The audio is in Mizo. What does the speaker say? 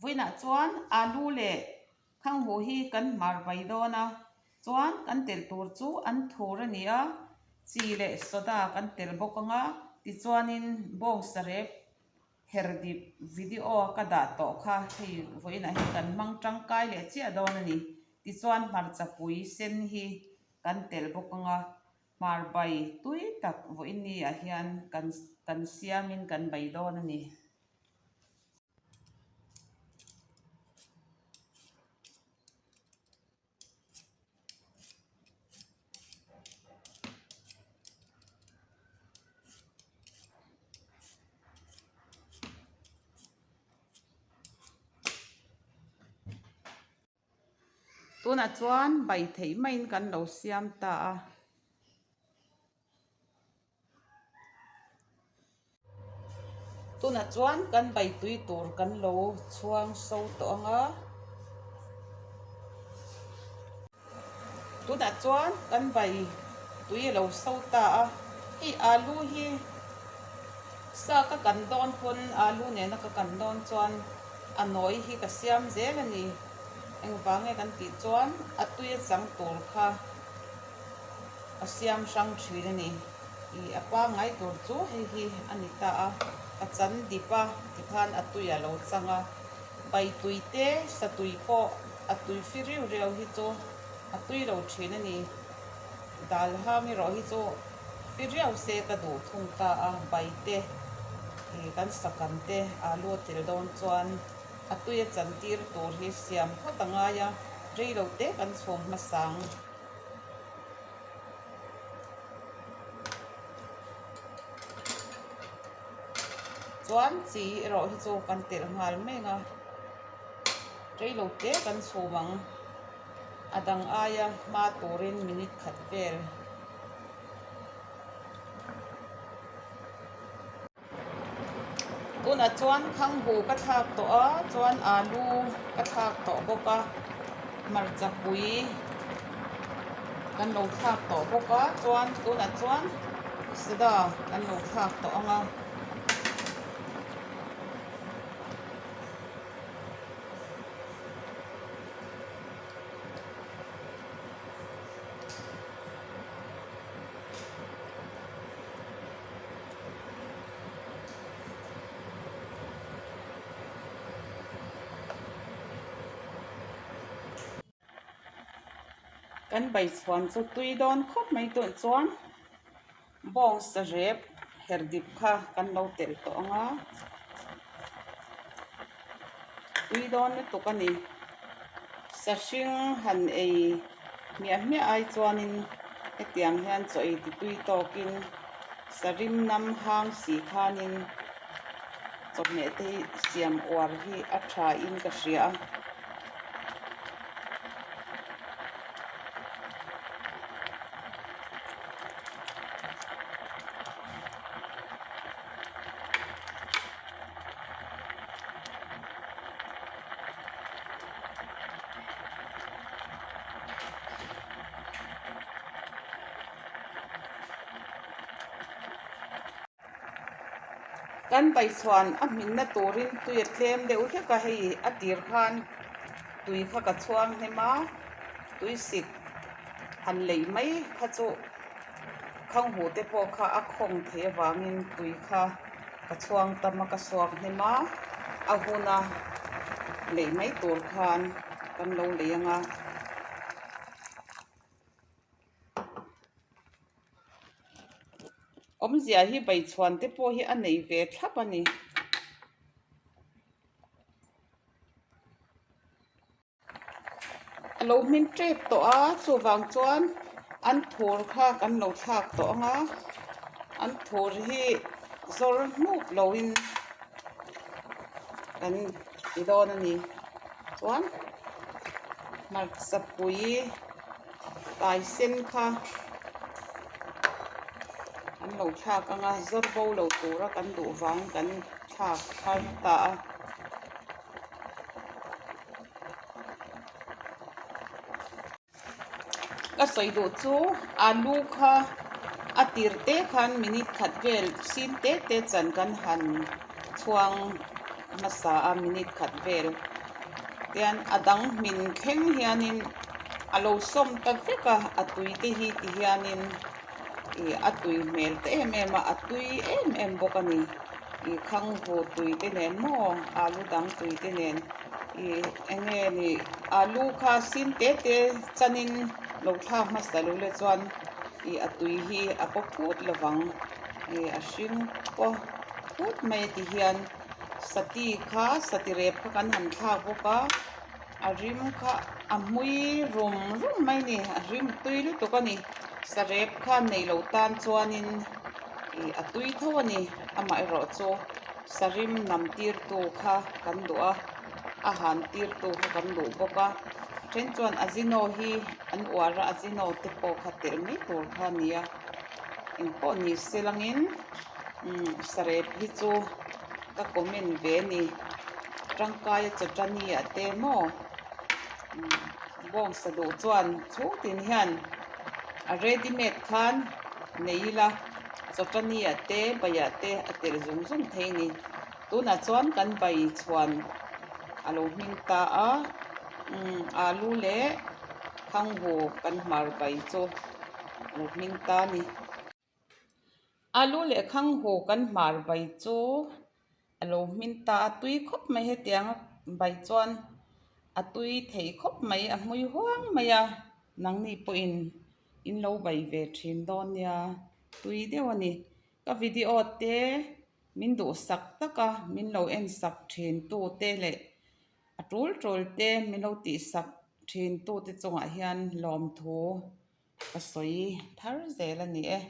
Vawiinah chuan alu leh khanghu hi kan hmar vai dawn a, chuan kan telh tur chu an thur a ni a, chi leh soda kan telh bawk ang a, tichuanin bawngsa rep her dip video a ka dah tawh kha hei vawiinah hian kan hmang tangkai leh chiah dawn a ni. Tichuan hmarcha pui sen hi kan telh bawk ang a. Hmar bai tui tak vawiin ah hian kan kan siamin kan bai dawn a ni. Tunah chuan bai theih maiin kan lo siam ta a. Tunah chuan kan bai tui tur kan lo chhuang so tawh ang a. Tunah chuan kan bai tui a lo so ta a. Hei alu hi sa ka kan dawn pawn alu nena ka kan dawn chuan A nawi hi ka siam zel a ni. Engvang nge kan tih chuan a tui a chang tur kha ka siam hrang thin a ni. Ih a pangngai tur chu hei hi a ni ta a, ka chan dip a tikhan a tui a lo chang a. Bai tui te sa tui pawh a tui fi riu riau hi chu a tui lo thin a ni. Dal hang erawh hi chu fi riau se ka duh thung ta a, bai te ih kan sakam te alu a tel dawn chuan a tui a chan tir tur hi siam phawt a ngai a, rei lo te kan chhum hmasa ang. Chuan chi erawh hi chu kan telh nghal mek a, rei lo te kan chhum ang. A dang aia hma turin minute khat vel. Tunah chuan khanghu ka thlak tawh a, chuan alu ka thlak tawh bawk a, hmarcha pui kan lo thlak tawh bawk a, chuan tunah chuan soda kan lo thlak tawh ang a. Kan baichhuan chu tui dawn khawp mai tawh chuan bawngsa rep her dip kha kan lo telh tawh ang a tui dawn lutuk a ni sahring han ei hmiah hmiah ai chuanin hetiang hian chaw ei ti tui tawkin sarim nam hang si khanin chawhmeh te hi siam uar hi a tha in ka hria a. Kan paihchhuan a hminna turin tui a tlem deuh hlek a hei a tir khan tui kha ka chhuang hnem a tui sik han lei mai kha chu khanghu te pawh kha a khawng theih avangin tui kha ka chhuang tam a ka suak hnem a a huna lei mai tur khan kan lo lei ang a. Awmzia hi baichhuan te pawh hi a nei ve thlap a ni. A lo hmin tep tawh a chuvang chuan an thur kha kan lo thlak tawh ang a an thur hi zawr hnup loin kan ti dawn a ni chuan hmarcha pui tai sen kha an lo thlak ang a zawr bo lo tura kan duh vang kan thlak thar ta a. Ka sawi duh chu alu kha a tir te khan minute khat vel sin te te chan kan han chhuang hmasa a minute khat vel. Tian a dang hmin thleng hianin a lo sawm ta vek a, a tui te hi ti hianin ih a tui hmel ta em em a, a tui em em bawk a ni. Ih khanghu tui te nen maw alu dang tui te nen ih eng nge ni alu kha sin te te chanin lo thlak hmasa lo le chuan ih a tui hi a paw phut lovang ih a hring pawh phut mai a ti hian. Sati kha sati rep kha kan han thlak bawk a a rim kha a hmui rum rum mai a ni a rim tui lutuk a ni sarep kha neih loh tan chuanin ih a tui tho a ni amaherawh chu sarim nam tir tu kha kan duh a a han tir tu kha kan duh bawk a then chuan azino hi an uar a azino te pawh kha telh mai tur kha a ni a engpawh ni se langin. Umm sarep hi chu ka comment ve a ni tangkaia chawtani ah te maw umm bawngsa duh chuan chhung tin hian a ready made khan nei ila chawtani ah te bai ah te a telh zung zung thei a ni tunah chuan kan bai chhuan a lo hming ta a umm alu leh khanghu kan hmar bai chu a lo hming ta a ni. Alu leh khanghu kan hmar bai chu a lo hmin ta a tui khawp mai hetiang a bai chuan a tui thei khawp mai a hmui huang mai a nangni pawhin in lo bai ve thin dawn nia tui deuh a ni ka video te min duhsak tak a min lo en sak thin tu te leh a tul tul te min lo tihsak thin tu te chungah hian lawmthu. Ka sawi thar zel a ni e.